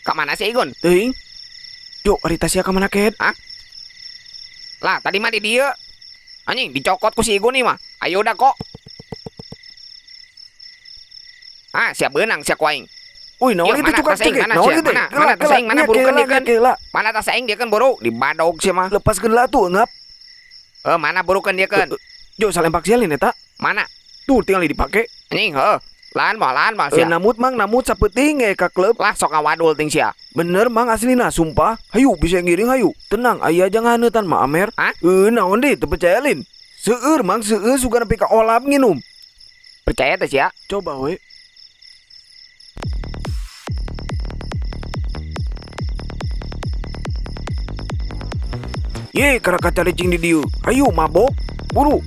Ka mana si Igun? Teuing. Jo, ari tas sia ka mana ket? Hah? Lah, tadi mah di dieu. Anjing, dicokot ku si Igun nih mah. Ayo dah kok. Ah, sia beunang sia ku aing. Uy, naon Ieu itu mana cukak tas aing cekek? mana Naon sia? itu? Mana? Mana tas aing? Mana burukeun dia kan? Kela. Mana tas aing dia kan buru? Dibadog sia mah. Lepaskeun lah tuh ngap. Eh, mana burukeun dia kan? Jo, salempak sia lain eta. Mana? Tuh tinggal dipake. Anjing, heuh. Lahan mah sia. Namut mang namut sapeuting ge ka klub. Lah sok ngawadul ting sia. Bener mang aslina sumpah. Hayu bisa ngiring hayu. Tenang aya jangan haneutan mah Amer. Hah? Naon deui teu percaya lin. Seueur mang seueur sugan nepi ka olap nginum. Percaya teh sia? Coba we. Ye, karaka calicing di dieu. Hayu mabok. Buru.